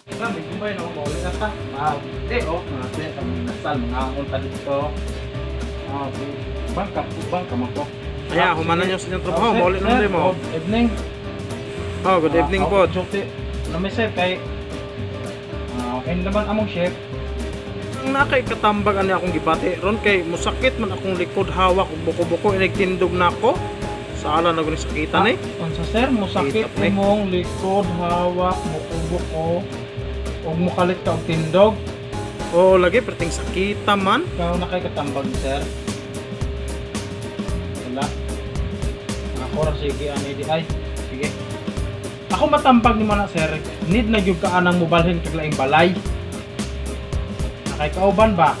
Ba, may gumbay na ako, mauli na ta. Ma, di, oh, mga siya, kami nasal, mga unta dito. Ah, okay. Bangka, bangka man ko. Aya, humanan niyo sa inyong trabaho, mauli Sir, na sir, mo. Good evening. Oh, good evening Ah, po. ako, duty. Nami, sir, kay okay naman among chef. Ang nakay katambag ani akong gibati ron kay musakit man akong likod, hawak ug buko-buko inig tindog nako. Sala na guni sakitan eh. Unsa, sir, musakit Kita, pre. imong likod, hawak, mukubo-ko, ug mukalit ka og tindog? Oo, lagi perting sakita man. Ikaw na kay katambag, sir? Wala. Ako ra, sige, ani di ay. Sige. Ako matambag nimo na, sir. Need na gyud ka anang mobalhin kag laing balay. Nakay kauban ba?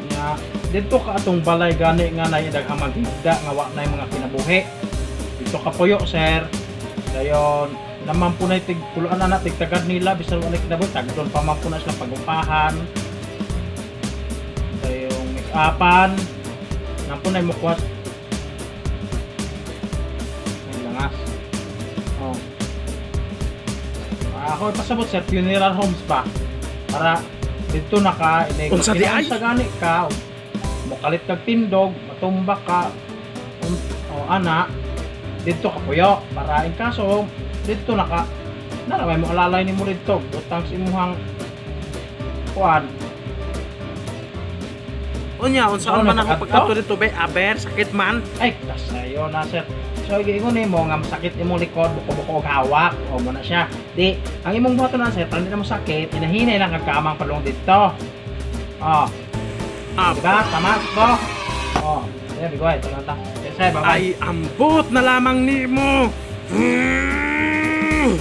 Nya didto ka atong balay gani nga nay daghang maghigda nga wa nay mga kinabuhi. Didto ka puyo, sir. Dayon naman po na tig puloan na tigtagad nila bisan wala kinabuhi, tagdon pa man po na sila pagupahan. Dayong make-upan nampo na mukuha may langas. Oh. Ako ipasabot, sir, funeral homes pa para dito na ka inig Unsa di ay? sa gani ka mukalit kag tindog, matumba ka o ana, dito ka puyo para in kaso dito na ka na may mo alalay nimo dito, butang sa imuhang kuan. Unya, unsaon Ano, man ako pagkadto? pagkadto dito be? Aber sakit man. Ay, kasayo na, sir. So, giingon nimo nga masakit imong likod, buko-buko og hawak, o mo na siya. Di, ang imong buhaton na, sir, para hindi na mo sakit, hinahinay lang kag kamang padung dito. Oh, Ah, di ba? Tama ko. Oh, sige, bigoy, tulong ta. Yes, sir, bye-bye. Ay, ambot na lamang nimo. Ay.